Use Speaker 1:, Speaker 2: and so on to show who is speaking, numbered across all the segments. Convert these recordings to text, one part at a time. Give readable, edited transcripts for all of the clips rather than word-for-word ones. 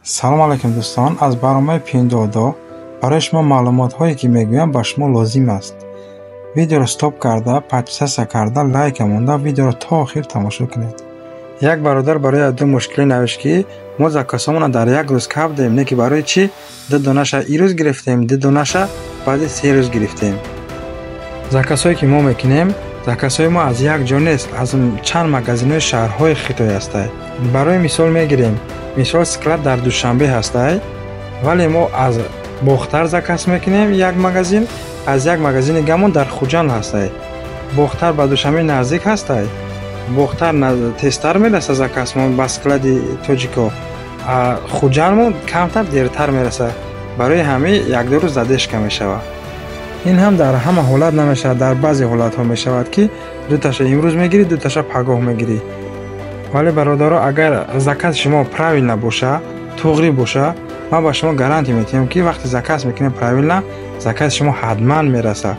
Speaker 1: Салом алайкум, дӯстон. Аз барномаи Пиндуодуо барои шумо маълумотҳое, ки мегӯям, ба шумо лозим аст. Видеоро стоп карда, подписаться карда, лайка монда, видеоро то охир тамошо кунед. Як бародар барои ду мушкилӣ навишт, ки мо заказҳомонро дар як рӯз кардем, не ки барои чӣ ду донаша ирӯз гирифтем, ду донаша баъди 3 рӯз гирифтем? Заказҳое, ки мо мекунем, заказҳои мо аз як ҷо нест, аз чанд магазинҳои шаҳрҳои Хитой ҳастай. Барои мисол мегирем, мисол, склад дар Душанбе ҳастай, вале мо аз Бохтар заказ мекунем. Як магазин аз як магазини гамон дар Хуҷанд ҳастай. Бохтар ба Душанбе наздик ҳастай, Бохтар тезтар мераса заказмон ба склади тоҷико, Хуҷандмон камтар дертар мераса. Барои ҳамин як-ду рӯз задержка мешавад. Ин ҳам дар ҳама ҳолат намешавад, дар баъзе ҳолатҳо мешавад, ки дуташа имрӯз мегирӣ, дуташа пагоҳ мегирӣ. Вале, бародаро, агар закази шумо правильно боша, туғрӣ боша, ман ба шумо гарантия медиҳам, ки вақте заказ мекунем правильно, закази шумо ҳатман мераса.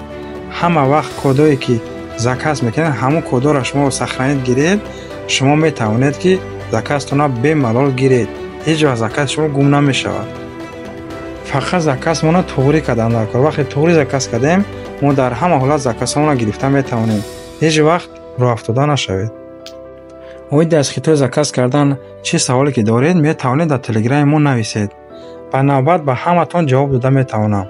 Speaker 1: Ҳама вақт кодое, ки заказ мекунед, ҳамон кодоро шумо сохранить гиред, шумо метавонед, ки заказтонро бемалол гиред, ҳеҷ вақт закази шумо гум намешавад. Фақат заказмонро туғрӣ кардан дар кор. Вақте туғрӣ заказ кардем, мо дар ҳама ҳолат заказҳомонро гирифта метавонем. Ҳеҷ вақт роҳафтода нашавед. Оиди аз Хитой заказ кардан чӣ саволе ки доред, метавонед дар телеграми мо нависед. Ба навбат ба ҳаматон ҷавоб дода метавонам.